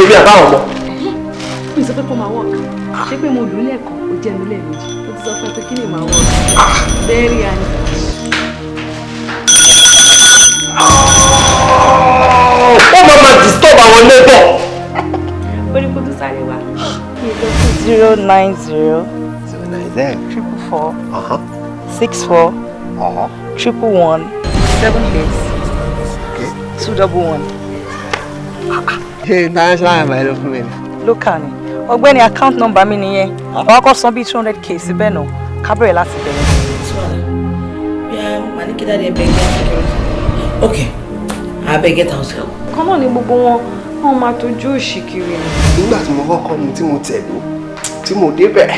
Èmi àbáwọn ọmọ. Mi sọ pé kó máa work. Ṣé pé mo lù ú lẹ́ẹ̀kan, ó jẹ́ mi lẹ́ẹ̀mejì. Ó ti sọ fún ẹ pé kí ni màá work. Very handy. Ó máa disturb àwọn neighbor. Ó ní kó tún sáré wá. 090 090 444 64 111 78 211. Ṣé international number ló fún mi ni? Local ni, ọ̀gbẹ́ni. Account number mi nìyẹn. Àwọn akọ san bíi 200K síbẹ̀ náà, ká bẹ̀rẹ̀ láti bẹ̀rẹ̀. Yeah, màá kí daddy ẹ beg get security. Okay, I beg get house help. Kan náà ni gbogbo wọn, wọn máa tójú òṣì kiri ni. Nígbà tí mo kọ́kọ́ mu, tí mo tẹ̀lé, tí mo débẹ̀,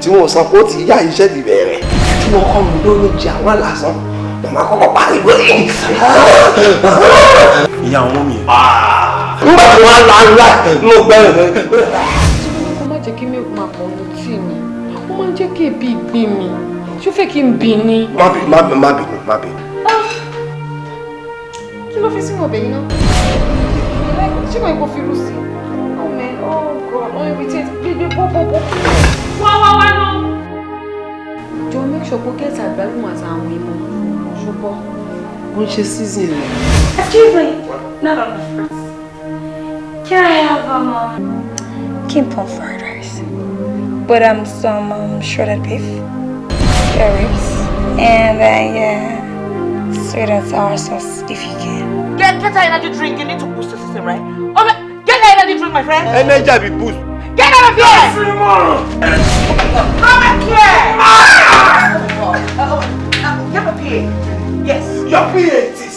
tí mo sọ pé ó ti yá, iṣẹ́ ti bẹ̀rẹ̀, tí mo kọ́ mu lórí jẹ àwọn lásán, màmá kọ́kọ́ pariwo yìí. Ìyá àwọn ọmọ mi. Nígbà tí wọ́n á la ńlá mo gbẹ́rù mi. Kó má jẹ́ kí milk máa pọ̀ ní tíì mi, ó máa ń jẹ́ kí ebi gbé mi. Ṣó fẹ́ kí n bì ní? Má bínú, má bínú, má bínú, má bínú. Kí ló fi sínú ọbẹ̀ yìí náà? Ṣé kò yẹ kó fi irú sí? Oh man, oh God, oh irritate gbégbé bó. Wá wá wá náà. Jọ, make sure kó get àgbálùmọ̀ àtàwọn ìmọ̀ ṣùgbọ́n. Ó ń ṣe season rẹ̀. Excuse me, not on the fruits. Can I have king prawn fried rice with some shredded beef, spare ribs, and then, yeah, sweet and sour sauce if you can. Get that energy drink. You need to boost the system, right? Okay, get that energy drink, my friend. Energy be boost. Get out of here! Come back here! Get the PA. Yes. Your PA.